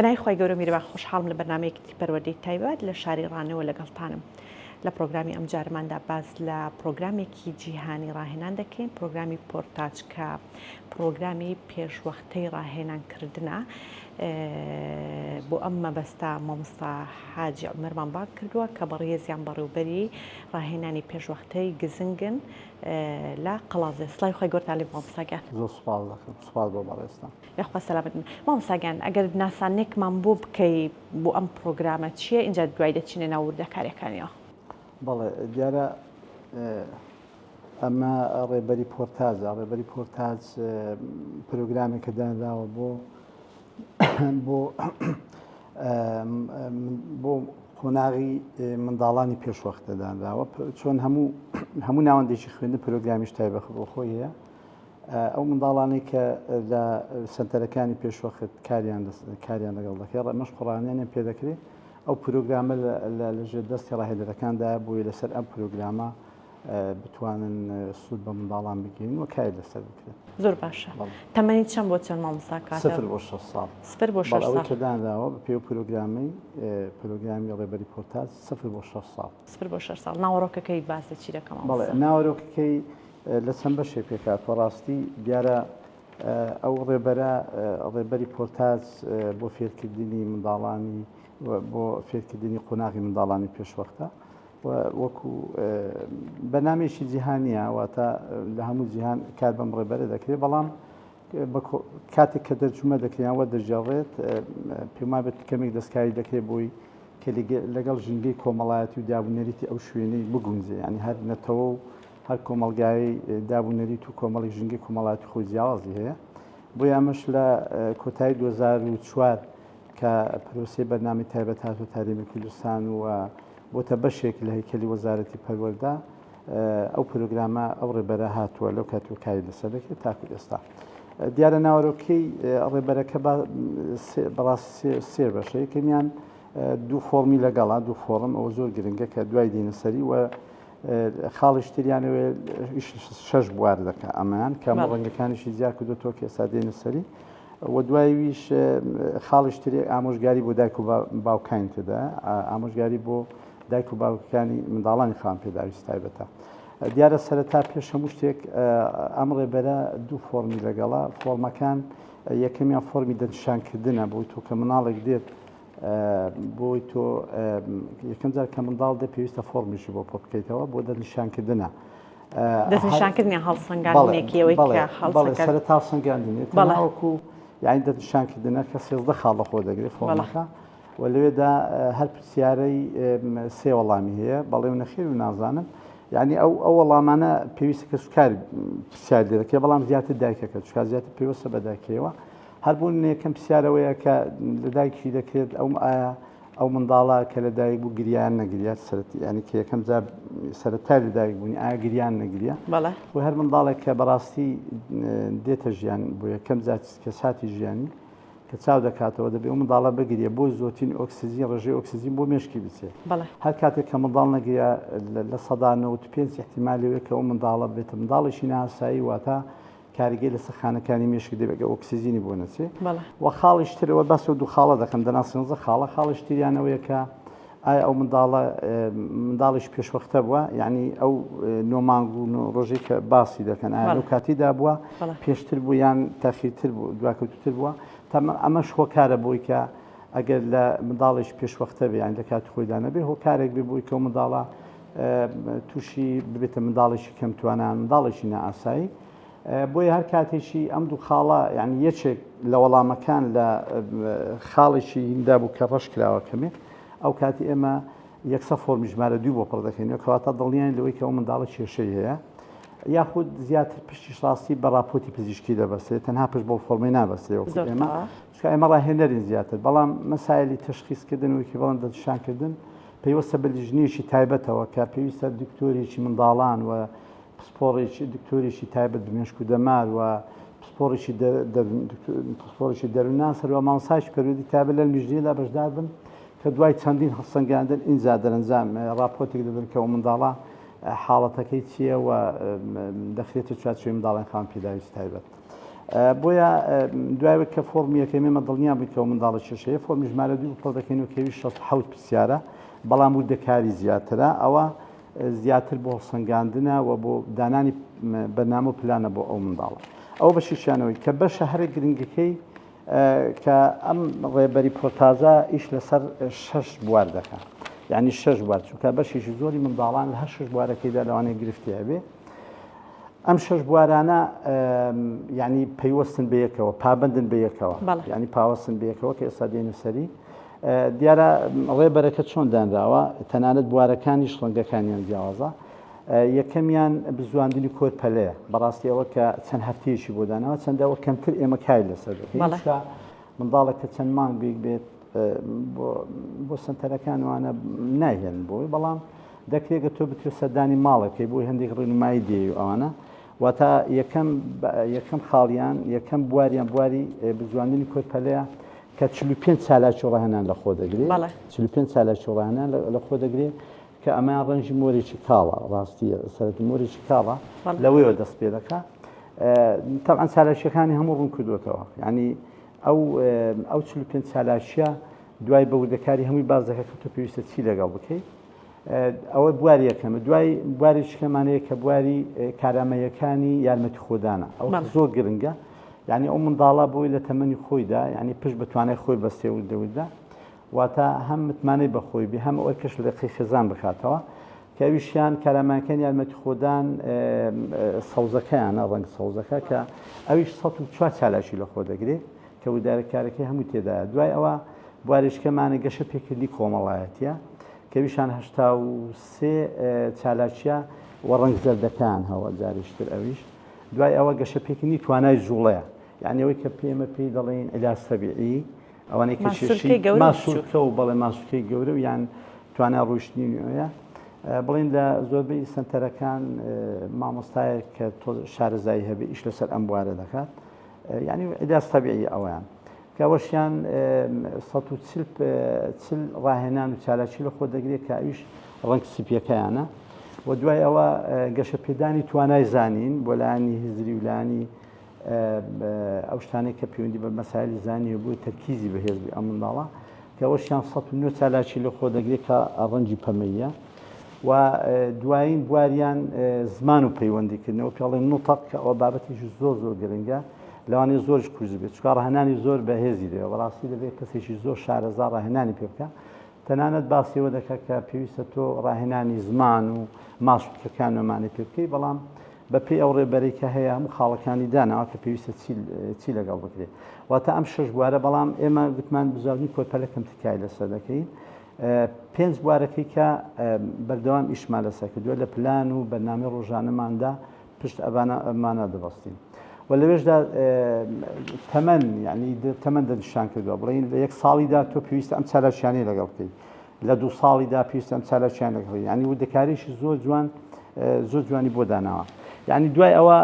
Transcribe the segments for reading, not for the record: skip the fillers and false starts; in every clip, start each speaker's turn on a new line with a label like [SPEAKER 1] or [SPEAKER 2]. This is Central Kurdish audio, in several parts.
[SPEAKER 1] بەناوی خوای گەورە میرەبان خۆشحاڵم لە بەرنامەیەکی تری پەروەردەی تایبەت لە شاری ڕانیەوە لەگەڵتانم. لە پرۆگرامی ئەمجارەماندا باس لە پرۆگرامێکی جیهانی ڕاهێنان دەکەین، پرۆگرامی پۆرتاج کە پرۆگرامی پێشوەختەی ڕاهێنان کردنە. بۆ ئەم مەبەستە مامۆستا حاجی عومەرمان بانگ کردووە کە بەڕێزیان بەڕێوبەری ڕاهێنانی پێشوەختەی گزنگن لە قەڵازێ. سڵاوی خوای گەورەتان لێ بێ مامۆستا گیان.
[SPEAKER 2] زۆر سوپاس دەکەم. سوپاس بۆ بەڕێزتان.
[SPEAKER 1] یاخوا سەلامەت بن. مامۆستا گیان ئەگەر ناساندنێکمان بۆ بکەی بۆ ئەم پڕۆگرامە چییە ئینجا دوای دەچینە ناو وردەکاریەکانیەوە.
[SPEAKER 2] بەڵێ دیارە ئەمە ڕێبەری پۆرتاجە ڕێبەری پۆرتاج پرۆگرامێکە دانراوە بۆ بۆ بۆ قۆناغی منداڵانی پێشوەختە دانراوە چۆن هەموو هەموو ناوەندێکی خوێندن پرۆگرامیش تایبەت بۆ خۆی هەیە ئەو منداڵانەی کە لە سەنتەرەکانی پێشوەخت کاریان کاریان لەگەڵ دەکرێت ڕێمەش قڕانیان پێ دەکرێت ئەو پرۆگرامە لە ژێر دەستی ڕاهێنەرەکاندا بۆیە لەسەر ئەم پرۆگرامە بتوانن سوود بە منداڵان بگەین و کاری لەسەر بکرێت.
[SPEAKER 1] زۆر باشە تەمەنی چەند بۆ چەند مامۆستا کاتە؟
[SPEAKER 2] سفر بۆ شەش ساڵ.
[SPEAKER 1] سفر بۆ شەش ساڵ.
[SPEAKER 2] کە دانراوە بە پێی پرۆگرامەی پرۆگرامی ڕێبەری پۆرتاج سفر بۆ شەش ساڵ.
[SPEAKER 1] سفر بۆ شەش ساڵ ناوەڕۆکەکەی باس لە چی دەکەم؟
[SPEAKER 2] بەڵێ ناوەرۆکەکەی لە چەند بەشێک پێکهاتووە ڕاستی دیارە ئەو ڕێبەرە ڕێبەری پۆرتاج بۆ فێرکردنی منداڵانی بۆ فێرکردنی قۆناغی منداڵانی پێشوەختە وەکو بەنامێکی جیهانیە واتە لە هەموو جیهان کار بەم ڕێبەرە دەکرێت بەڵام کاتێک کە دەرجومە دەکریان وە دەژێڕێت پێما بێت کەمێک دەستکاری دەکرێت بۆی کە لەگەڵ ژینگەی کۆمەڵایەتی و دابونەریتی ئەو شوێنەی بگونجێ یانی هەر نەتەوە و هەر کۆمەڵگای دابونەریت و کۆمەڵی ژینگەی کۆمەڵایەتی خۆی جیاوازی هەیە بۆیە ئەمەش لە کۆتایی 2004 کە پرۆسەی بەرنامەی تایبەت هاتووە تاریمی کوردستان و بۆتە بەشێک لە هەیکەلی وەزارەتی پەروەردە ئەو پرۆگرامە ئەو ڕێبەرە هاتووە لەو کات و کاری لەسەر دەکرێت تاکو ئێستا دیارە ناوەرۆکەی ڕێبەرەکە بەڕاستی سێ بەشە یەکەمیان دوو فۆڕمی لەگەڵا دوو فۆڕم ئەوە زۆر گرنگە کە دوای دێنە سەری و خاڵیش تریانەوێ شەش بوار دەکە ئەمەیان کە ڕەنگەکانیشی زیاد کردو تۆ کە ئێستا دێنە سەری و دوایویش خاڵیش تری ئامۆژگاری بۆ دایک و باوکانی تێدا ئامۆژگاری بۆ دایک و باوکەکانی منداڵانی خاوەن پێداویستی تایبەتە. دیارە سەرەتا پێش هەموو شتێک ئەم ڕێبەرە دوو فۆڕمی لەگەڵە، فۆڕمەکان یەکەمیان فۆڕمی دەستنیشانکردنە بۆی تۆ کە مناڵێک دێت بۆی تۆ یەکەم جار کە منداڵ دێت پێویستە فۆڕمیشی بۆ پڕ بکەیتەوە بۆ دەستنیشانکردنە.
[SPEAKER 1] دەستنیشانکردنی هەڵسەنگاندنێکی ئەوەی کە هەڵسەنگاندن
[SPEAKER 2] سەرەتا هەڵسەنگاندنێ تەناوەکو یانی دەستنیشانکردنە کە 13 خاڵ لەخۆ دەگرێت فۆڕمەکە. و لەوێدا هەر پرسیارەی سێ وەڵامی هەیە، بەڵێ و نەخێر و نازانم. یعنی ئەو ئەو وەڵامانە پێویستە کە سوکار پرسیار لێ دەکرێت، بەڵام زیاتر دایکەکە چکار زیاتر پێوەستە بە دایکەوە. هەر بوون یەکەم پرسیارەوەیە کە لە دایکی دەکرێت ئەو ئایا ئەو منداڵە کە لە دایک بوو گریان نەگریا سەرەت ینی کە یەکەم جار سەرەتای لە دایک بوونی ئایا گریان نەگریا
[SPEAKER 1] بەڵێ
[SPEAKER 2] و هەر منداڵێک کە بەڕاستی دێتە ژیان بۆ یەکەم جار کە ساتی ژیانی کە چاو دەکاتەوە دەبێ ئەو منداڵە بگریێ بۆ زۆرترین ئۆکسجین ڕێژەی ئۆکسجین بۆ مێشکی بچێ هەر کاتێک کە منداڵ نەگریا 95% احتیمالی وەیە کە ئەو منداڵە بێتە منداڵێکی ناسایی واتە کاریگەی لەسەر خانەکانی مێشک دەبێت کە ئۆکسجینی بۆ نەچێ و خاڵیش ترەوە باس و دوو خاڵە دەکەم دەنا سێنزە خاڵە خاڵیش تریانەوەیە کە ئایا ئەو منداڵە منداڵیش پێشوەختە بووە یعنی ئەو نۆ مانگ و نۆ ڕۆژێک کە باسی دەکەن ئایا لەو کاتیدا بووە پێشتر بوو یان تاخیرتر بوو دواکەوتوتر بووە ئەمەش هۆکارە بۆی کە ئەگەر لە منداڵێکی پێشوەختە بێ یان لە کاتی خۆیدا نەبێ هۆکارێک بێ بۆی کە ئەو منداڵە تووشی ببێتە منداڵێکی کەم توانا منداڵێکی نائاسایی بۆیە هەر کاتێکی ئەم دوو خاڵە یعنی یەکێک لە وەڵامەکان لە خاڵێکی هیندا بوو کە ڕەش کراوە کەمێک ئەو کاتی ئێمە یەکسە فۆرمی ژمارە دوو بۆ پڕ دەکەینەوە کەواتە دڵنیاین لەوەی کە ئەو منداڵە کێشەی هەیە یاخود زیاتر پشتیش ڕاستی بە راپۆتی پزیشکی دەبەستێت تەنها پشت بۆ فۆرمی نابەستێ وەکو ئێمە چونکە ئێمە ڕاهێنەرین زیاتر بەڵام مەسایلی تەشخیصکردن وەکی بەڵام دەستنیشانکردن پەیوەستە بە لیژنەیەکی تایبەتەوە کە پێویستە دکتۆرێکی منداڵان و پسپۆڕێکی دکتۆرێکی تایبەت بە مێشک و دەمار و پسپۆڕێکی پسپۆڕێکی دەروونناس هەروە مامۆستایەکی پەروەردەی تایبەت لەم لیژنەیەدا بەشدار بن کە دوای چەندین هەڵسەنگاندن ئینجا دەرەنجام ڕاپۆرتێک دەدەن کە ئەو منداڵە حاڵەتەکەی چییە و دەخرێتە چوارچێوەی منداڵان خاوەن پێداویستی تایبەت. بۆیە دوای کە فۆرمی یەکەم ئێمە دڵنیا بووین کە منداڵە کێشەیە فۆرمی ژمارە دوو پڕ دەکەین و کەوی 67 پرسیارە بەڵام وردەکاری زیاترە ئەوە زیاتر بۆ هەڵسەنگاندنە و بۆ دانانی بەرنامە و پلانە بۆ ئەو منداڵە ئەو بەشیشیانەوەی کە بەشە هەرە گرنگەکەی کە ئەم ڕێبەری پۆرتازە ئیش لەسەر شەش بوار دەکات یعنی شەش بوار چونکە بەشێکی زۆری منداڵان لە هەر شەش بوارەکەیدا لەوانەیە گرفتی هەبێ ئەم شەش بوارانە یعنی پەیوەستن بە یەکەوە پابندن بە یەکەوە یعنی پاوەستن بە یەکەوە کە ئێستا دێنە سەری دیارە ڕێبەرەکە چۆن دانراوە تەنانەت بوارەکانیش ڕەنگەکانیان جیاوازە یەکەمیان بزواندنی کۆرپەلەیە بەڕاستی ئەوە کە چەند هەفتەیەکی بۆ داناوە چەندەوە کەمتر ئێمە کاری لەسەر دەکەین منداڵێک کە چەند مانگێک بێت بۆ سنتەرەکان وانە ناهێن بۆی بەڵام دەکرێت کە تۆ بتوێ سەردانی ماڵەکەی بۆی هەندێک ڕێنمایی دێ و ئەوانە واتە یەکەم یەکەم خاڵیان یەکەم بواریان بواری بزواندنی کۆرپەلەیە کە 45 چالاکی ڕاهێنان لە خۆ دەگرێت 45 چالاکی ڕاهێنان لە خۆ دەگرێت کە ئەمەیان ڕەنگی مۆرێکی کاڵە ڕاستیە سەرەت مۆرێکی کاڵە لەوەیەوە دەست پێ دەکا تەبعەن چالاکیەکانی هەموو ڕوون کردوێتەوە ینی ئەو ئەو 45 چالاکیە دوای بە وردەکاری هەمووی باز دەکات کە تۆ پێویستە چی لەگەڵ بکەیت ئەوە بواری یەکەمە دوای بواری شکەمانەیە کە بواری کارامەیەکانی یارمەتی خۆدانە ئەو زۆر گرنگە یعنی ئەو منداڵە بۆی لە تەمەنی خۆیدا یعنی پشت بەتوانای خۆی بەستێ و دەوتدا واتە هەم متمانەی بە خۆی بێ هەم ئەوەی کەش لقی خێزان بکاتەوە کە ئەویشیان کارامانەکان یارمەتی خۆدان سەوزەکەیانە ڕەنگ سەوزەکە کە ئەویش 104 چالاکی لە خۆ دەگرێت کە ودارەکارەکەی هەموو تێدایە دوای ئەوە بواریشکەمانە گەشە پێکردنی کۆمەڵایەتیە کە ویشان 83 چالاکیە و ڕەنگ زەردەکان هەوە جاریشتر ئەویش دوای ئەوە گەشە پێکردنی توانای جوڵەیە یعنی ئەوەی کە پێمە پێی دەڵێن علاج تەبیعی ئەوانەی کە کێشی ماسولکە و بەڵێ ماسولکەی گەورە و یان توانا ڕۆیشتنی نوێیە بڵین لە زۆربەی سنتەرەکان مامۆستایەک کە تۆ شارەزایی هەبێ ئیش لەسەر ئەم بوارە دەکات یعنی علاج تەبیعی ئەویان کەوەشیان 140 ڕاهێنان و چالاکی لە خۆ دەگرێت کە ئەویش ڕەنگ سپیەکەیانە و دوای ئەوە گەشەپێدانی توانای زانین بۆ لایەنی هزری و لایەنی ئەو شتانەی کە پەیوەندی بە مەسایلی زانیەوە بوو تەرکیزی بەهێز بێ ئەم منداڵە کە ئەوەشیان 109 چالاکی لە خۆ دەگرێت کە ڕەنگی پەمەیە و دوایین بواریان زمان و پەیوەندیکردنەوە پێڵێن نوتەق کە ئەوە بابەتێکی زۆر زۆر گرنگە لەوانەیە زۆرش قورس بێت چونکە ڕاهێنانی زۆر بەهێزی دەوێت بەڕاستی دەبێت کەسێکی زۆر شارەزا ڕاهێنانی پێ بکە تەنانەت باسی ئەوە دەکات کە پێویستە تۆ ڕاهێنانی زمان و ماسولکەکان و ئەمانەی پێ بکەی بەڵام بەپێی ئەو ڕێبەرەی کە هەیە هەموو خاڵەکانی داناوە کە پێویستە چی لەگەڵ بکرێت واتە ئەم شەش بوارە بەڵام ئێمە گوتمان بزاوتنی کۆرپەلە کەمتر کاری لەسەر دەکەین پێنج بوارەکەی کە بەردەوام ئیشمان لەسەر کردووە لە پلان و بەرنامەی ڕۆژانەماندا پشت ئەبانە ئەمانە دەبەستین و لەوێشدا تەمەن یعنی تەمەن دەنیشان کردووە بڵین لە یەک ساڵیدا تۆ پێویستە ئەم چالاکیانەی لەگەڵ بکەیت لە دوو ساڵیدا پێویستە ئەم چالاکیان لەگەڵ یعنی وردەکاریشی زۆر جوان زۆر جوانی بۆ داناوە یعنی دوای ئەوە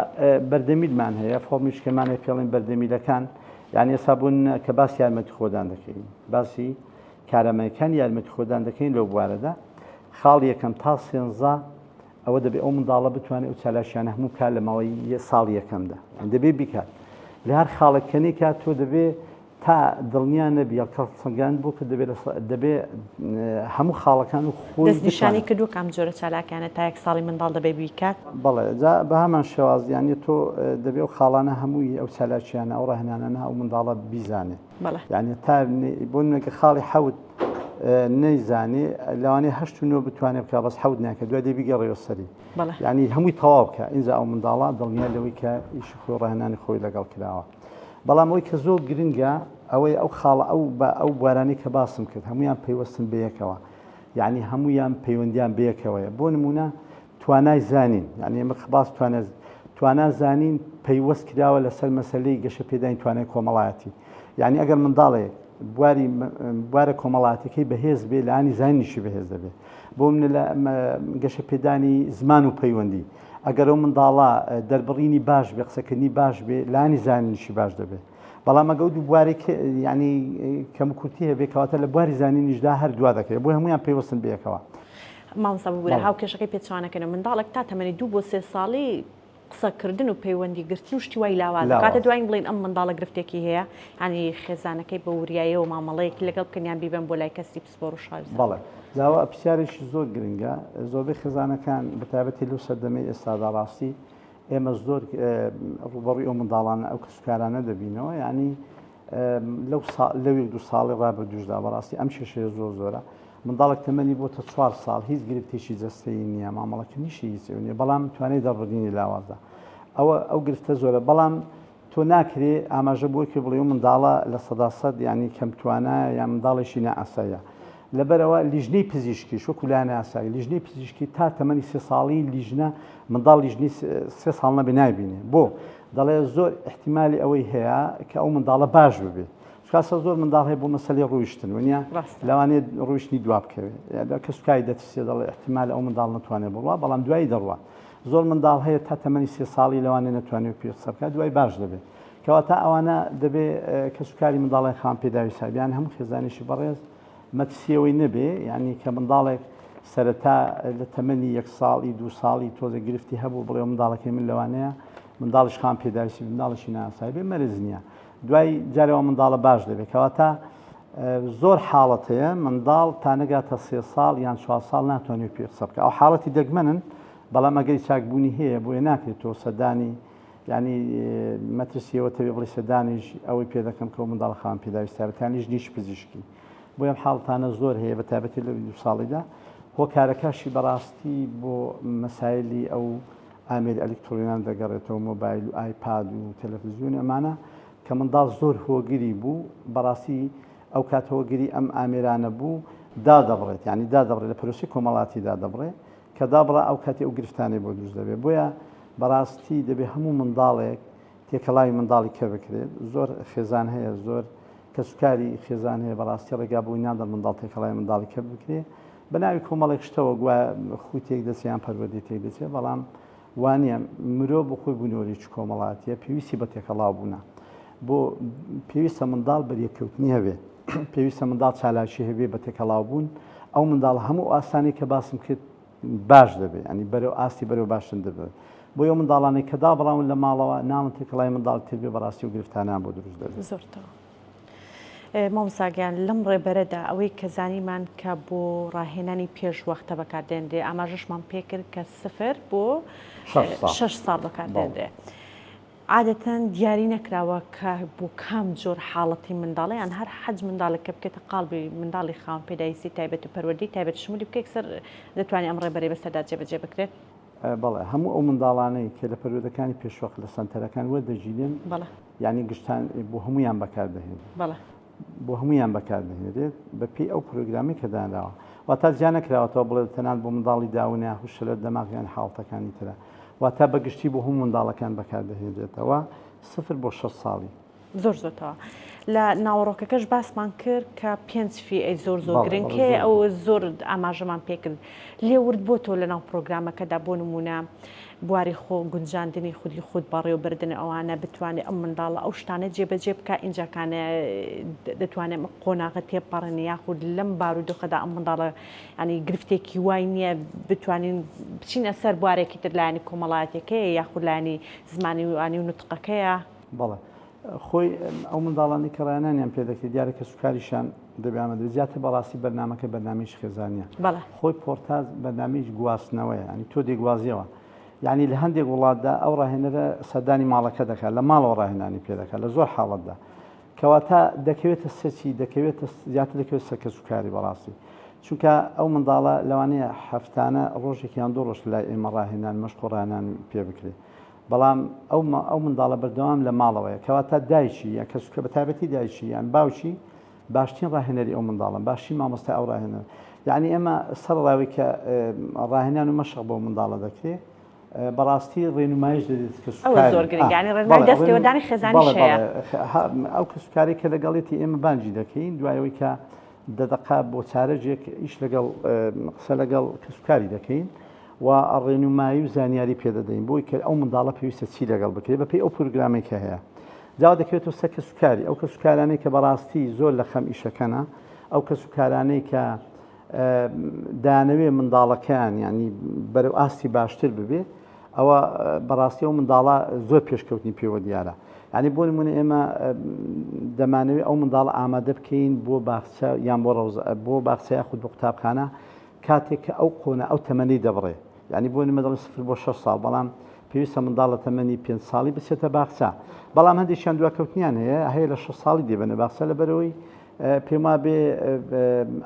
[SPEAKER 2] بەردەمیلمان هەیە فۆرمیشکەمانە پێڵین بەردەمیلەکان یعنی ئێستا بوون کە باس یارمەتی خۆدان دەکەین باسی کارامەکان یارمەتی خۆدان دەکەین لەو بوارەدا خاڵ یەکەم تا سێنزە ئەوە دەبێ ئەو منداڵە بتوانێت ئەو چالاکیانە هەموو بکات لە ماوەی ساڵی یەکەمدا دەبێ بیکات لە هەر خاڵێک کە نەیکات تۆ دەبێ تا دڵنیا نەبی هەڵسەنگاند بۆ کە دەبێ دەبێ هەموو خاڵەکان و خۆی
[SPEAKER 1] دەستنیشانی کردووە کام جۆرە چالاکیانە تا یەک ساڵی منداڵ دەبێ بیکات؟
[SPEAKER 2] بەڵێ جا بە هەمان شێواز یانی تۆ دەبێ ئەو خاڵانە هەمووی ئەو چالاکیانە ئەو ڕاهێنانانە ئەو منداڵە بیزانێ
[SPEAKER 1] بەڵێ
[SPEAKER 2] یانی تا بۆ نمونە خاڵی حەوت نەیزانێ لەوانەیە هەشت و نۆ بتوانێ بکا بەس حەوت ناکە دوای دەی بیگەڕێەوە سەری
[SPEAKER 1] بەڵێ
[SPEAKER 2] یانی هەمووی تەواو بکە ئینجا ئەو منداڵە دڵنیا لەوەی کە ئیشی خۆی ڕاهێنانی خۆی لەگەڵ کراوە بەڵام ئەوەی کە زۆر گرنگە ئەوەی ئەو خاڵە ئەو بە ئەو بوارانەی کە باسم کرد هەمویان پەیوەستن بەیەکەوە یعنی هەمویان پەیوەندیان بەیەکەوەیە بۆ نمونە توانای زانین یعنی ئێمە باس توانا توانا زانین پەیوەست کراوە لەسەر مەسەلەی گەشەپێدانی توانای کۆمەڵایەتی یعنی ئەگەر منداڵێک بواری بوارە کۆمەڵاتەکەی بەهێز بێ لانی زانینیشی بەهێز دەبێت بۆ منە لە گەشەپێدانی زمان و پەیوەندی ئەگەر ئەو منداڵە دەربڕینی باش بێ قسەکردنی باش بێ لانی زانینیشی باش دەبێت بەڵام ئەگە دوو بوارێک ینی کەم کورتی هەبێ کەواتە لە بواری زانینیشدا هەر دوا دەکرێت بۆ هەمویان پەیوەستن بەیەکەوە.
[SPEAKER 1] مامۆستا ببورە هاوکێشەکەی پێچەوانەکەنەوە منداڵێک تا تەمەنی دوو بۆ سێ ساڵی. قسەکردن و پەیوەندی گرتن و شتی وای لاوازە کاتە دواین بڵین ئەم منداڵە گرفتێکی هەیە ینی خێزانەکەی بە وریایەوە مامەڵەیەکی لەگەڵ بکەن یان بیبەن بۆ لای کەسی پسپۆر و شارەزا.
[SPEAKER 2] بەڵێ جاوە پرسیارێکی زۆر گرنگە زۆربەی خێزانەکان بەتایبەتی لەو سەردەمەی ئێستادا ڕاستی ئێمە زۆر ڕوبەڕی ئەو منداڵانە ئەو کەسوکارانە دەبینەوە یعنی لەو لەو یەک دوو ساڵی ڕابردووشدا بەڕاستی ئەم کێشەیە زۆر زۆرە منداڵێک تەمەنی بۆتە چوار ساڵ هیچ گرفتێکی جەستەیی نییە مامەڵەکردنیشی هیچ نییە بەڵام توانای دەربڕینی لاوازە ئەوە ئەو گرفتە زۆرە بەڵام تۆ ناکرێ ئاماژە بۆ کێ بڵێ و منداڵە 100% ینی کەم توانایە یان منداڵێکی نائاساییە لەبەرەوە لیژنەی پزیشکیش وەکو لایەن یاسایی لیژنەی پزیشکی تا تەمەنی سێ ساڵی لیژنە منداڵ لیژنەی سێ ساڵ نەبێ نایبینێ بۆ دەڵێ زۆر احتیمالی ئەوەی هەیە کە ئەو منداڵە باش ببێت چکاسە زۆر منداڵ هەیە بۆ مەسەلەی ڕۆیشتن وەنیە لەوانەیە ڕۆیشتنی دوا بکەوێت کەسوکاری دەترسێ دەڵێ احتیمال ئەو منداڵ نتوانێت بڕوا بەڵام دوایی دەڕوا زۆر منداڵ هەیە تا تەمەنی سێ ساڵی لەوانەیە نەتوانێت پێ قسە بکات دوای باش دەبێت کەواتە ئەوانە دەبێ کەسوکاری منداڵی خاوەن پێداویستی بیان هەموو خێزانێکی بەڕێز مەترسیەوەی نەبێ یعنی کە منداڵێک سەرەتا لە تەمەنی یەک ساڵی دوو ساڵی تۆزە گرفتی هەبوو بڵێ منداڵەکەی من لەوانەیە منداڵیش خان پێداویستی منداڵێکی ناسای بێ مەرز نییە دوای جارەوە منداڵە باش دەبێت کەواتە زۆر حاڵەت هەیە منداڵ تا نەگاتە سێ ساڵ یان چوار ساڵ ناتوانێت پێ قسە بکە ئەو حاڵەتی دەگمەنن بەڵام ئەگەری چاکبوونی هەیە بۆیە ناکرێت تۆ سەدانی ینی مەترسیەوە تەوێ بڵی سەدانیش ئەوەی پێ دەکەم کە منداڵ خاوەن پێداویستی تایبەتانیش نیش پزیشکی بۆ ئەم حاڵتانە زۆر هەیە بە تایبەتی لە دوو ساڵیدا هۆکارەکەشی بەڕاستی بۆ مەسایلی ئەو ئامێری ئەلکترۆنیان دەگەڕێتەوە مۆبایل و ئایپاد و تەلەفزیۆن ئەمانە کە منداڵ زۆر هۆگری بوو بەڕاستی ئەو کات هۆگری ئەم ئامێرانە بوو دادەبڕێت یعنی دادەبڕێت لە پرۆسی کۆمەڵاتی دادەبڕێ کە دابڕا ئەو کاتی ئەو گرفتانەی بۆ دروست دەبێت بۆیە بەڕاستی دەبێ هەموو منداڵێک تێکەڵاوی منداڵی کە بکرێت زۆر خێزان هەیە زۆر کەسوکاری خێزان هەیە بەڕاستی ڕێگا بۆی نادەن منداڵ تێکەڵاوی منداڵی کە بکرێت بە ناوی کۆمەڵێک شتەوە گوایە خوو تێک دەچێت یان پەروەردەی تێک دەچێت بەڵام وانە مرۆ بۆ خۆی بوونەوەرێکی کۆمەڵاتیە پێویستی بە تێکەڵاو بوونە بۆ پێویستە منداڵ بەریەککەوتنی هەبێ پێویستە منداڵ چالاکی هەبێ بە تێکەڵاو بوون ئەو منداڵ هەموو ئاسانی کە باسم کرد باش دەبێت ینی بەرەو ئاستی بەرەو باشتر دەبێت بۆ ئەو منداڵانەی کە دابڕاون لە ماڵەوە ناڵن تێکەڵای منداڵ تر بێ بەڕاستی و گرفتانیان بۆ دروست دەبێت.
[SPEAKER 1] زۆر تەواو. مامۆستا گیان لەم ڕێبەرەدا ئەوەی کە زانیمان کە بۆ ڕاهێنانی پێش وەختە بەکاردێنرێ ئاماژەشمان پێکرد کە سفر بۆ شەش ساڵ بەکاردێنرێ. عادەتەن دیاری نەکراوە کە بۆ کام جۆر حاڵەتی منداڵە یان هەر حەج منداڵێک کە بکێتە قاڵبی منداڵی خاوەن پێداویستی تایبەت و پەروەردەی تایبەت شمولی بکە یەکسەر دەتوانێت ئەم ڕێبەرەی بەسەردا جێبەجێ بکرێت؟
[SPEAKER 2] بەڵێ هەموو ئەو منداڵانەی کە لە پەروەردەکانی پێشوەخت لە سەنتەرەکان وەردەگیرێن
[SPEAKER 1] بەڵێ
[SPEAKER 2] یعنی گشتان بۆ هەمویان بەکاردەهێنرێت
[SPEAKER 1] بەڵێ
[SPEAKER 2] بۆ هەمویان بەکاردەهێنرێت بە پێی ئەو پرۆگرامی کە دانراوە واتا جیا نەکراوەتەوە بڵێ تەنان بۆ منداڵی داون یاخود شەلەر دەماغ یان حاڵتەکانی ترە واتا بە گشتی بۆ هەموو منداڵەکان بەکاردەهێنرێتەوە سفر بۆ شەش ساڵی.
[SPEAKER 1] زۆر زۆر تەواو لە ناوەڕۆکەکەش باسمان کرد کە پێنج فیئەی زۆر زۆر گرنگ هەیە ئەو زۆر ئاماژەمان پێکرد لێ ورد بۆ تۆ لەناو پرۆگرامەکەدا بۆ نمونە بواری خۆ گونجاندنی خودی خود بەڕێوەبردن ئەوانە بتوانێت ئەم منداڵە ئەو شتانە جێبەجێ بکە ئینجاکانە دەتوانێت ئەم قۆناغە تێپەڕێنێ یاخود لەم بارودۆخەدا ئەم منداڵە ینی گرفتێکی وای نییە بتوانین بچینە سەر بوارێکی تر لایەنی کۆمەڵایەتەکەیە یاخود لایەنی زمانی وانی و نوتقەکەیە.
[SPEAKER 2] بەڵێ خۆی ئەو منداڵانەی کە ڕاهێنانیان پێ دەکرێت دیارە کەسوکاریشیان دەبێ ئامادە بێت زیاتر بەڕاستی بەرنامەکە بەرنامەیەکی خێزانییە
[SPEAKER 1] بەڵێ.
[SPEAKER 2] خۆی پۆرتاز بەرنامەیەکی گواستنەوەیە یانی تۆ دەیگوازیەوە یانی لە هەندێک وڵاتدا ئەو ڕاهێنەرە سەردانی ماڵەکە دەکات لە ماڵەوە ڕاهێنانی پێ دەکات لە زۆر حاڵەتدا کەواتە دەکەوێتە سەرچی دەکەوێتە زیاتر دەکەوێت سەر کەسوکاری بەڕاستی چونکە ئەو منداڵە لەوانەیە هەفتانە ڕۆژێک یان دوو ڕۆژ لای ئێمە ڕاهێنان مەشق و ڕاهێنان پێ بکرێت بەڵام ئەو ئەو منداڵە بەردەوام لە ماڵەوەیە کەواتە دایکی یان کەسوکە بە تایبەتی دایکی یان باوکی باشترین ڕاهێنەری ئەو منداڵن باشترین مامۆستای ئەو ڕاهێنەر یعنی ئێمە سەر ڕاوی کە ڕاهێنان و مەشق بۆ منداڵە دەکرێت بەڕاستی ڕێنمایش دەدێت کە
[SPEAKER 1] ئەوە زۆر گرنگە یعنی ڕێنمایی دەستێوەردانی خێزانیش هەیە
[SPEAKER 2] ئەو کەسوکاری کە لەگەڵێتی ئێمە بانگی دەکەین دوایەوەی کە دە دەقە بۆ چارەجێک ئیش لەگەڵ قسە لەگەڵ کەسوکاری دەکەین و ڕێنومایی و زانیاری پێدەدەین بۆی کە ئەو منداڵە پێویستە چی لەگەڵ بکرێت بەپێی ئەو پرۆگرامەی کە هەیە جا دەکەوێتەوە سەر کەسوکاری ئەو کەسوکارانەی کە بەڕاستی زۆر لە خەم ئیشەکەنە ئەو کەسوکارانەی کە دانەوێ منداڵەکەیان ینی بەرەو ئاستی باشتر ببێ. ئەوە بەڕاستی ئەو منداڵە زۆر پێشکەوتنی پێوە دیارە یعنی بۆ نمونە ئێمە دەمانەوێت ئەو منداڵە ئامادە بکەین بۆ باخچە یان بۆ ڕەوزە بۆ باخچە یاخود بۆ قوتابخانە کاتێک کە ئەو قۆنە ئەو تەمەنی دەبڕێ یعنی بۆ نمە دەڵێن سفر بۆ 6 ساڵ بەڵام پێویستە منداڵ لە تەمەنی پێنج ساڵی بچێتە باخچە بەڵام هەندێکیان دواکەوتنیان هەیە هەیە لە 6 ساڵی دێبەنە باخچە لەبەرەوەی پێم وابێ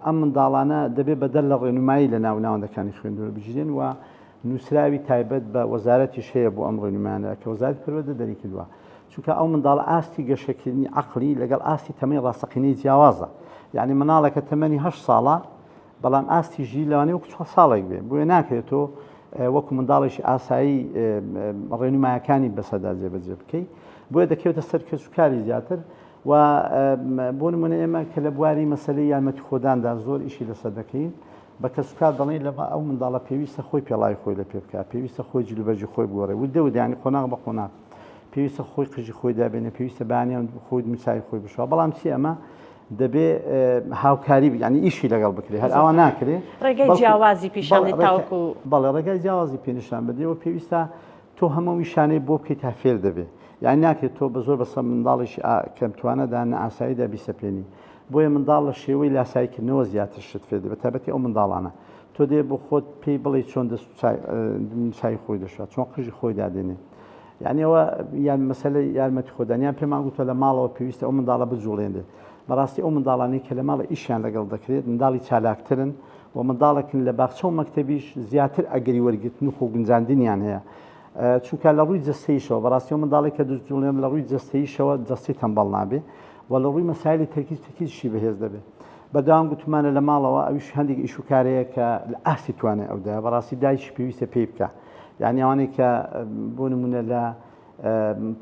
[SPEAKER 2] ئەم منداڵانە دەبێ بەدەر لە ڕێنمایی لە ناو ناوەندەکانی خوێندنەوە بگیرێن و نووسراوی تایبەت بە وەزارەتیش هەیە بۆ ئەم ڕێنمایانە کە وەزارەتی پەروەردە دەریکردووە چونکە ئەو منداڵە ئاستی گەشەکردنی عەقڵی لەگەڵ ئاستی تەمەنی ڕاستەقینەی جیاوازە یعنی مناڵێکە تەمەنی هەشت ساڵە بەڵام ئاستی ژیری لەوانەیە وەکو چوار ساڵێک بێ بۆیە ناکرێت تۆ وەکو منداڵێکی ئاسایی ڕێنمایەکانی بەسەردا جێبەجێ بکەیت بۆیە دەکەوێتە سەر کەسوکاری زیاتر و بۆ نمونە ئێمە کە لە بواری مەسەلەی یارمەتی خۆداندا زۆر ئیشی لەسەر دەکەین بە کەسوکار دەڵێین لە ئەو منداڵە پێویستە خۆی پێڵاوی خۆی لە پێ بکات پێویستە خۆی جلوبەرگی خۆی بگۆڕێ وردە وردە یانی قۆناغ بە قۆناغ پێویستە خۆی قژی خۆی دابێنێ پێویستە بەیانیان خۆی دموچاوی خۆی بشوا بەڵام چی ئەمە دەبێ هاوکاری یعنی ئیشی لەگەڵ بکرێ هەر ئەوە ناکرێ
[SPEAKER 1] ڕێگەی جیاوازی پیشان تاوەکو
[SPEAKER 2] بەڵێ ڕێگای جیاوازی پێ نیشان بدەی و پێویستە تۆ هەموو ئیشانەی بۆ بکەیت تا فێر دەبێ یانی ناکرێت تۆ بە زۆر بەسەر منداڵێکی کەمتوانەدا نائاساییدا بیسەپێنی بۆیە منداڵ لە شێوەی لاساییکردنەوە زیاتر شت فێر دەبێت تایبەتی ئەو منداڵانە تۆ دێ بۆ خۆت پێی بڵێ چۆن دەست چای خۆی دەشات چۆن قژی خۆی دادێنێ یعنی ئەوە یان مەسەلە یارمەتی خۆدان یان پێمان گوتوە لە ماڵەوە پێویستە ئەو منداڵە بجوڵێنرێت بەڕاستی ئەو منداڵانەی کە لە ماڵە ئیشیان لەگەڵ دەکرێت منداڵی چالاکترن و منداڵێکن لە باخچە و مەکتەبیش زیاتر ئەگەری وەرگرتن و خۆگونجاندنیان هەیە چونکە لە ڕووی جەستەیشەوە بەڕاستی ئەو منداڵێک کە دەجوڵێن لە ڕووی جەستەیشەوە جەستەی تەمبەڵ نابێ و لە ڕووی مەسایلی تەرکیز تەرکیزشی بەهێز دەبێت بەردەوام گوتمانە لە ماڵەوە ئەویش هەندێک ئیش و کارەیە کە لە ئاستی توانای ئەودایە بەڕاستی دایکی پێویستە پێی بکە یعنی ئەوانەی کە بۆ نمونە لە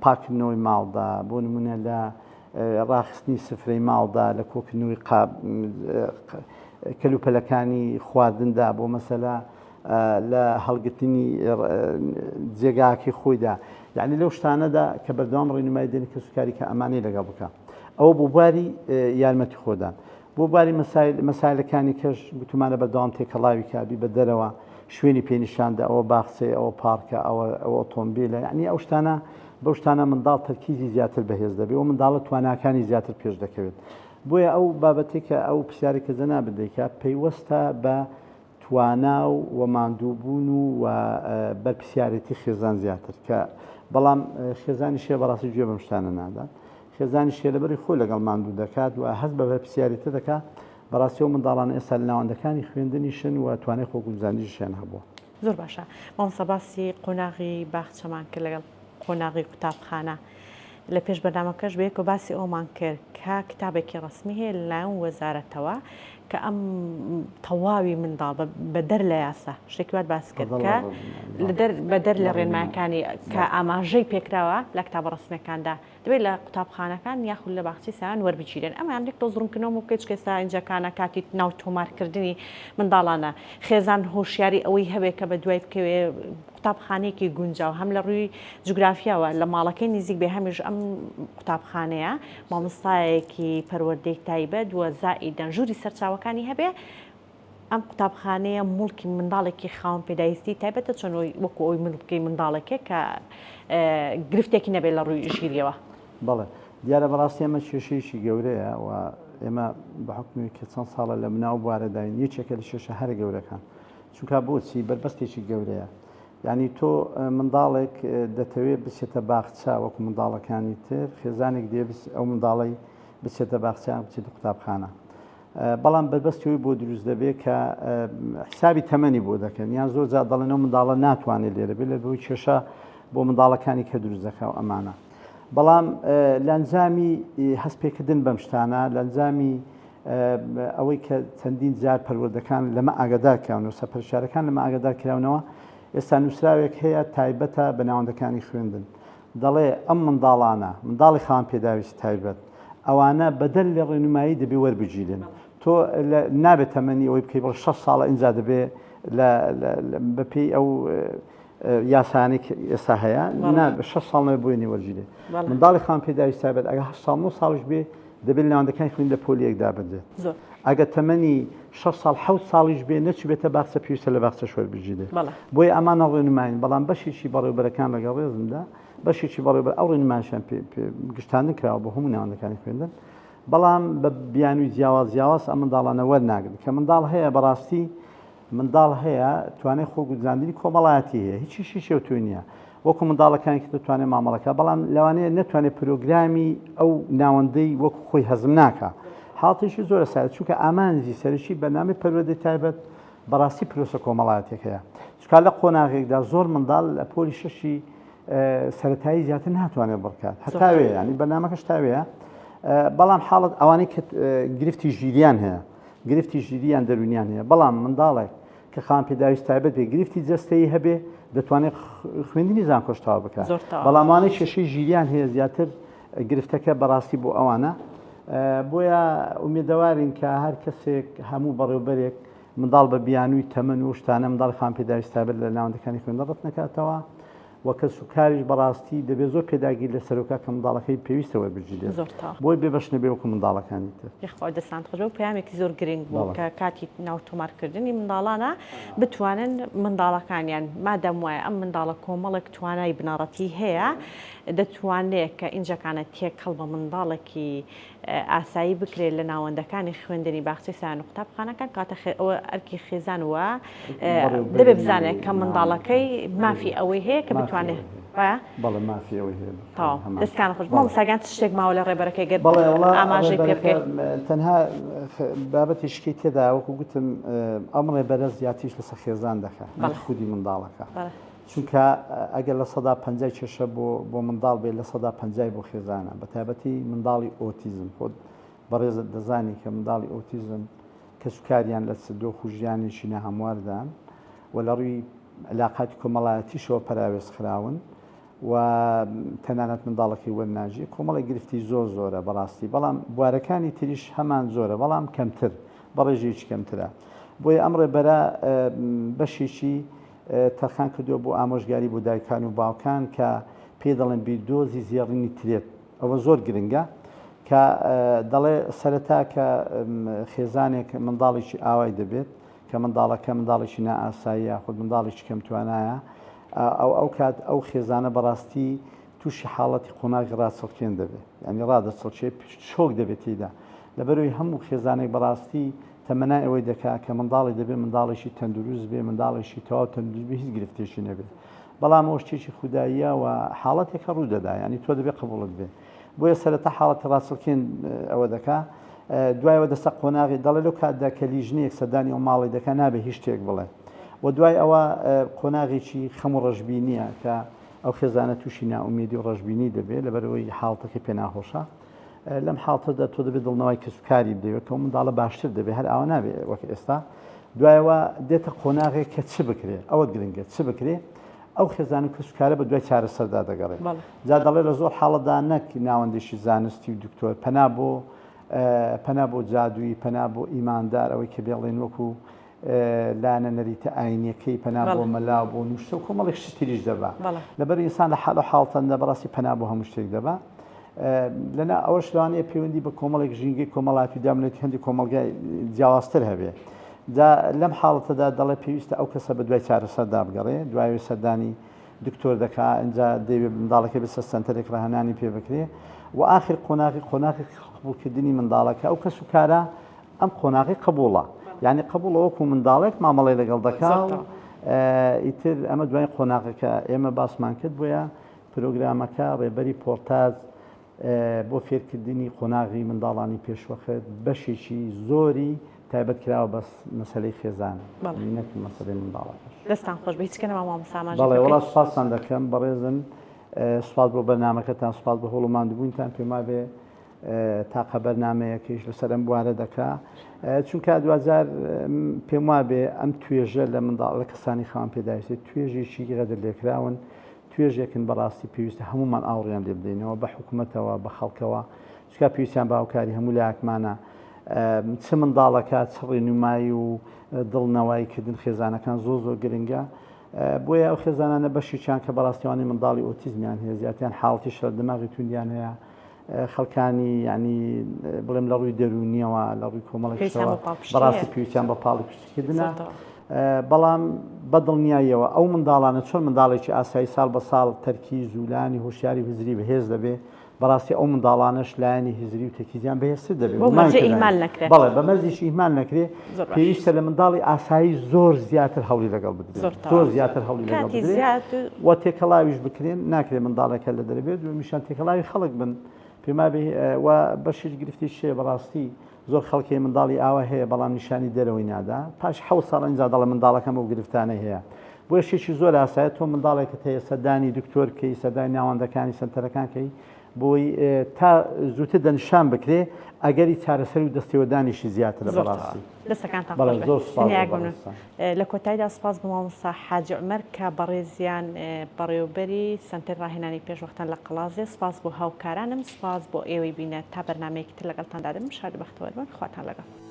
[SPEAKER 2] پاککردنەوەی ماڵدا، بۆ نمونە لە ڕاخستنی سفرەی ماڵدا، لە کۆکردنەوەی قاب کەلوپەلەکانی خواردندا، بۆ مەسەلە لە هەڵگرتنی جێگاکەی خۆیدا، یعنی لەو شتانەدا کە بەردەوام ڕێنمای دێن کەسوکاری کە ئەمانەی لەگەڵ بکە. ئەوە بۆ بواری یارمەتی خۆدان. بۆ باری مەسایلەکانی کەش گوتومانە بەردەوام تێکەڵاوی کا بی بە دەرەوە شوێنی پێ نیشان دە ئەوە باخچەیە ئەوە پارکە ئەوە ئەوە ئۆتۆمبیلە یعنی ئەو شتانە بەو شتانە منداڵ تەرکیزی زیاتر بەهێز دەبێ و منداڵە تواناکانی زیاتر پێش دەکەوێت بۆیە ئەو بابەتێک کە ئەو پرسیارێک کە جەنابت دەیکا پەیوەستە بە توانا و ماندووبوون و و بەرپرسیارێتی خێزان زیاتر کە بەڵام خێزانی شێ بەڕاستی گوێ بەم شتانە نادات خێزانی شێ لەبەری خۆی لەگەڵ ماندوو دەکات و هەست بە بەرپرسیارێتی دەکات بەڕاستی ئەو منداڵانە ئێستا لە ناوەندەکانی خوێندنیشن و توانای خۆگونجاندنیشیان هەبووە.
[SPEAKER 1] زۆر باشە مامۆستا باسی قۆناغی باخچەمان کرد لەگەڵ قۆناغی قوتابخانە لە پێش بەرنامەکەش بەیەکەوە باسی ئەومان کرد کە کتابێکی ڕەسمی هەیە لەلایەن وەزارەتەوە کە ئەم تەواوی منداڵ بەدەر لە یاسا شتێکی وات باس کرد کە بەدەر لە ڕێنمایەکانی کە ئاماژەی پێکراوە لە کتابە ڕەسمیەکاندا دەبێت لە قوتابخانەکان یاخود لە باخچەی سایان وەربگیرێن ئەمەیان یەک تۆز ڕوونکردنەوە بۆ بکەیت چونکە ئێستا ئینجاکانە کاتی ناو تۆمارکردنی منداڵانە خێزان هۆشیاری ئەوەی هەبێت کە بە دوای بکەوێ قوتابخانەیەکی گونجاو هەم لە ڕووی جوگرافیاوە لە ماڵەکەی نزیک بێ هەمیش ئەم قوتابخانەیە مامۆستایەکی پەروەردەی تایبەت و زائیدەن ژووری سەرچاوەکانی هەبێ ئەم قوتابخانەیە موڵکی منداڵێکی خاوەن پێداویستی تایبەتە چۆن وەکو ئەوی مڵکی منداڵێکێک کە گرفتێکی نەبێت لە ڕووی ژیریەوە.
[SPEAKER 2] بەڵێ دیارە بەڕاستی ئەمە کێشەیەکی گەورەیە و ئێمە بە حکومی کە چەند ساڵە لە مناو بوارەداین یەکێکە لە کێشە هەرە گەورەکان چونکە بۆچی بەربەستێکی گەورەیە یعنی تۆ منداڵێک دەتەوێت بچێتە باخچە وەکو منداڵەکانی تر خێزانێک دێ ئەو منداڵی بچێتە باخچە بچێتە قوتابخانە بەڵام بەربەستی ئەوەی بۆ دروست دەبێت کە حسابی تەمەنی بۆ دەکەن یان زۆر جار دەڵێن ئەو منداڵە ناتوانێت لێرە بێت لە بۆی کێشە بۆ منداڵەکانی کە دروست دەکا و ئەمانە بەڵام لە ئەنجامی هەست پێکردن بەم شتانە لە ئەنجامی ئەوەی کە چەندین جار پەروەردەکان لەمە ئاگادار کراونەوە سەرپەرشتیارەکان لەمە ئاگادار کراونەوە ئێستا نووسراوێک هەیە تایبەتە بە ناوەندەکانی خوێندن دەڵێ ئەم منداڵانە، منداڵی خاوەن پێداویستی تایبەت، ئەوانە بەدەر لە ڕێنمایی دەبێ وەربگیرێن. تۆ نابێت تەمەنی ئەوەی بکەی بڵێ 6 ساڵە ئینجا دەبێ بەپێی ئەو یاسانەی کە ئێستا هەیە نا 6 ساڵ نەبێ بۆی نێ وەرگیرێ. منداڵی خاوەن پێداویستی تایبەت ئەگەر 8 ساڵ 9 ساڵیش بێ. دەبێت لە ناوەندەکانی خوێندن لە پۆلی یەک دابنرێت. ئەگەر تەمەنی شەش ساڵ حەوت ساڵیش بێ نەچووبێتە باخچە پێویستە لە باخچەش وەربگیرێت. بۆیە ئەمانە ڕێنمایین، بەڵام بەشێکی بەڕێوەبەرەکان لەگەڵ ڕێزمدا بەشێکی بەڕێوەبەر ئەو ڕێنمایشیان پێ گشتاندن کراوە بۆ هەموو ناوەندەکانی خوێندن، بەڵام بە بیانووی جیاواز جیاواز ئەم منداڵانە وەرناگرن کە منداڵ هەیە بەڕاستی منداڵ هەیە توانای خۆگونجاندنی کۆمەڵایەتی هەیە هیچیشی شێوتوی نییە وەکو منداڵەکانی کە دەتوانێت مامەڵەکە بەڵام لەوانەیە نەتوانێت پرۆگرامی ئەو ناوەندەی وەکو خۆی هەزم ناکە حاڵتێکی زۆرە سارد چونکە ئامانجی سەرەکی بەرنامەی پەروەردەی تایبەت بەڕاستی پرۆسە کۆمەڵایەتەکەیە چکا لە قۆناغێکدا زۆر منداڵ لە پۆلی شەشی سەتایی زیاتر ناتوانێت بڕکات هەتاوێ ینی بەرنامەکەش تاوەیە بەڵام حاڵەت ئەوانەی کە گرفتی ژیریان هەیە گرفتی ژیری یان دەروونیان هەیە، بەڵام منداڵێک کە خاوەن پێداویست تایبەت بێ گرفتی جەستەیی هەبێ دەتوانێت خوێندنی زانکۆش تەواو بکات، بەڵام ئەوانەی کێشەی ژیریان هەیە زیاتر گرفتەکە بەڕاستی بۆ ئەوانە، بۆیە ئومێدەوارین کە هەر کەسێک هەموو بەڕێوبەرێک منداڵ بە بیانووی تەمەن و شتانە منداڵی خاوەن پێداویست تایبەت لە ناوەندەکانی خوێندن ڕەت نەکاتەوە. و کەسوکاریش بەڕاستی دەبێت زۆر پێداگیر لە سەرۆکا کە منداڵەکەی پێویستە وەربگیرێت
[SPEAKER 1] زۆر تەواو.
[SPEAKER 2] بۆی بێبەش نەبێ وەکو منداڵەکانی تر.
[SPEAKER 1] یاخوا دەستان خۆش بێ پەیامێکی زۆر گرنگ بوو
[SPEAKER 2] بەڵێ.
[SPEAKER 1] کە کاتی ناو تۆمارکردنی منداڵانە بتوانن منداڵەکانیان مادام وایە ئەم منداڵە کۆمەڵێک توانای بنەڕەتی هەیە دەتوانێت کە ئینجەکانە تێکەڵ بە منداڵێکی ئاسایی بکرێت لە ناوەندەکانی خوێندنی باخچەی سایان و قوتابخانەکان کاتە ئەوە ئەرکی خێزان وە دەبێ بزانێت کە منداڵەکەی مافی ئەوەی هەیە کە بتوانێت
[SPEAKER 2] بەڵێ مافی ئەوەی هەیە
[SPEAKER 1] دەستان خۆش مامۆستاگیان چ شتێک ماوە لە ڕێبەرەکەی گەر ئاماژەی پێ بکەیت
[SPEAKER 2] تەنها بابەتی شکی تێدا وەکو گوتم ئەم ڕێبەرە زیاتریش لەسەر خێزان دەکات خودی منداڵەکە. چونکە ئەگەر 50% کێشە بۆ بۆ منداڵ بێت 50% بۆ خێزانە بە تایبەتی منداڵی ئۆتیزم خۆت بەڕێزت دەزانی کە منداڵی ئۆتیزم کەسوکاریان لە چ دۆخ و ژیانێکی ناهەمواردان و لە ڕووی علاقاتی کۆمەڵایەتیشەوە پەراوێز خراون و تەنانەت منداڵەکەی وەرناگیرێ کۆمەڵی گرفتی زۆر زۆرە بەڕاستی بەڵام بوارەکانی تریش هەمان زۆرە بەڵام کەمتر بەڕێژەیەکی کەمترە بۆیە ئەم ڕێبەرە بەشێکی تەرخان کردووە بۆ ئامۆژگاری بۆ دایکان و باوکان کە پێی دەڵێن بیردۆزی زێڕینی ترێت ئەوە زۆر گرنگە کە دەڵێ سەرەتا کە خێزانێک منداڵێکی ئاوای دەبێت کە منداڵەکە منداڵێکی نائاسایی یاخود منداڵێکی کەمتوانایە ئەو ئەو کات ئەو خێزانە بەڕاستی تووشی حاڵەتی قۆناغی ڕاچڵکێن دەبێت یعنی ڕادەچڵکێ شۆک دەبێت تێیدا لەبەرەوەی هەموو خێزانێک بەڕاستی تەمەنای ئەوەی دەکا کە منداڵی دەبێ منداڵێکی تەندروست بێ منداڵێکی تەواو تەندروست بێ هیچ گرفتێکی نەبێ بەڵام ئەوە شتێکی خوداییە و حاڵەتێکە ڕوو دەدا یعنی تۆ دەبێ قبوڵت بێ بۆیە سەرەتا حاڵەتی ڕاچڵکێن ئەوە دەکا دوایەوە دەستە قۆناغی دەڵێ لەو کاتدا کە لیژنەیەک سەردانی ئەو ماڵی دەکا نابێ هیچ شتێک بڵێ و دوای ئەوە قۆناغێکی خەم و ڕەشبینیە کە ئەو خێزانە تووشی نائومێدی و ڕەشبینی دەبێت لەبەرەوەی حاڵتەکەی پێناخۆشە لەم حاڵتەدا تۆ دەبێت دڵنەوای کەسوکاری بدەیت کە منداڵە باشتر دەبێت هەر ئاوا نابێت وەک ئێستا دوایەوە دێتە قۆناغێک کە چ بکرێ ئەوە گرنگە چ بکرێ ئەو خێزان و کەسوکارە بە دوای چارەسەردا دەگەڕێ جا دەڵێ لە زۆر حاڵەتدا نەک ناوەندێکی زانستی و دکتۆر پەنا بۆ پەنا بۆ جادووی پەنا بۆ ئیماندار ئەوەی کە بێڵێن وەکو لایەنە نەریتە ئاینیەکەی پەنا بۆ مەلا و بۆ نوشتە و کۆمەڵێک شتی تریش دەبا لەبەر ئینسان لە حاڵ و حاڵتەندا بەڕاستی پەنا بۆ هەموو شتێک دەبا لەنا ئەوەش لەوانەیە پەیوەندی بە کۆمەڵێک ژینگەی کۆمەڵاتی و دامنێتی هەندی کۆمەڵگای جیاوازتر هەبێ جا لەم حاڵەتەدا دەڵێ پێویستە ئەو کەسە بە دوای چارەسەردا بگەڕێ دوای سەردانی دکتۆر دەکا ئینجا دەیەوێ منداڵەکەی بچێتە سەنتەرێک ڕاهێنانی پێ بکرێ و ئاخر قۆناغی قۆناغی قبوڵکردنی منداڵەکە ئەو کەس و کارە ئەم قۆناغی قبوڵە یعنی قبوڵە وەکو منداڵێک مامەڵەی لەگەڵ دەکا و ئیتر ئەمە دوای قۆناغەکە ئێمە باسمان کرد بۆیە پرۆگرامەکە ڕێبەری پۆرتاز بۆ فێرکردنی قۆناغی منداڵانی پێشوەخت بەشێکی زۆری تایبەت کراوە بەس مەسەلەی خێزان نەک مەسەلەی منداڵەکەش.
[SPEAKER 1] دەستان خۆش بێ هیچ کە نەما مامۆستا ئاماژەی
[SPEAKER 2] بەڵێ
[SPEAKER 1] پێ
[SPEAKER 2] وەڵا
[SPEAKER 1] بکەیت.
[SPEAKER 2] سوپاستان دەکەم بەڕێزن سوپاس بۆ بەرنامەکەتان سوپاس بۆ هەوڵ و ماندووبوونتان پێم وابێ تاقە بەرنامەیەکەیش لەسەر ئەم بوارە دەکا چونکە دواجار پێم وابێ ئەم توێژە لە منداڵ لە کەسانی خاوەن پێداویستی توێژێکی غەدر لێکراون توێژێکن بەڕاستی پێویستە هەمومان ئاوڕیان لێ بدەینەوە بە حکومەتەوە بە خەڵکەوە چونکە پێویستیان بە هاوکاری هەموو لایەکمانە چ منداڵەکە چ ڕێنمایی و دڵنەوایی کردن خێزانەکان زۆر زۆر گرنگە بۆیە ئەو خێزانانە بەشێکیان کە بەڕاستیوانی منداڵی ئۆتیزمیان هەیە زیاتیان حاڵەتی شەر دماغی توندیان هەیە. خەڵکانی ینی بڵێم لە ڕووی دەروونیەوە لە ڕووی کۆمەڵێکەوە بەڕاستی پێویستیان بە پاڵی پشتکردنە بەڵام بە دڵنیاییەوە ئەو منداڵانە چۆن منداڵێکی ئاسایی ساڵ بە ساڵ تەرکی زولانی هۆشیاری هزری بەهێز دەبێ بەڕاستی ئەو منداڵانەش لایەنی هزری و تەرکیزیان بەهێزتر دەبێت
[SPEAKER 1] بەو مەرجە ئیهمال نەکرێت.
[SPEAKER 2] بەڵێ بە مەرجیش ئیهمال نەکرێت
[SPEAKER 1] زۆر باش.
[SPEAKER 2] پێویستە لە منداڵی ئاسایی زۆر زیاتر هەوڵی لەگەڵ بدرێت
[SPEAKER 1] زۆر
[SPEAKER 2] زۆر
[SPEAKER 1] تەواو.
[SPEAKER 2] زیاتر هەوڵی لەگەڵ
[SPEAKER 1] کاتی
[SPEAKER 2] بدرێت
[SPEAKER 1] زیاد و
[SPEAKER 2] و تێکەڵاویش بکرێن ناکرێت منداڵێک هەر لە دەرێ بێت دووەمیشان تێکەڵاوی خەڵک بن پێما بێ و بەشیش گرفتیش هەیە بەڕاستی زۆر خەڵکی منداڵی ئاوا هەیە بەڵام نیشانی دەرەوەی نادا پاش حەوت ساڵ ئینجا دەڵێ منداڵەکەم ئەو گرفتانەی هەیە بۆیە شتێکی زۆر ئاسایە تۆ منداڵێکت هەیە سەردانی دکتۆر بکەی سەردانی ناوەندەکانی سەنتەرەکان کەی بۆی تا زووتر دەنیشان بکرێ ئەگەری چارەسەری و دەستێوەردانیشی زیاترە
[SPEAKER 1] زۆر
[SPEAKER 2] بەڕاستی.
[SPEAKER 1] تەواو دەستەکانتان
[SPEAKER 2] بەڵێ
[SPEAKER 1] خۆش بێت
[SPEAKER 2] زۆر سوپاس بۆ
[SPEAKER 1] دنیایەک مەمنون.
[SPEAKER 2] بەڕێزتان.
[SPEAKER 1] لە کۆتاییدا سوپاس بۆ مامۆستا حاجی عومەر کە بەڕێزیان بەڕێوەبەری سەنتەری ڕاهێنانی پێشوەختەن لە قەڵازێ، سوپاس بۆ هاوکارانم، سوپاس بۆ ئێوەی بینەر تا بەرنامەیەکی تر لەگەڵتاندا دەبم شاد و بەختەوەر بن خواتان لەگەڵ.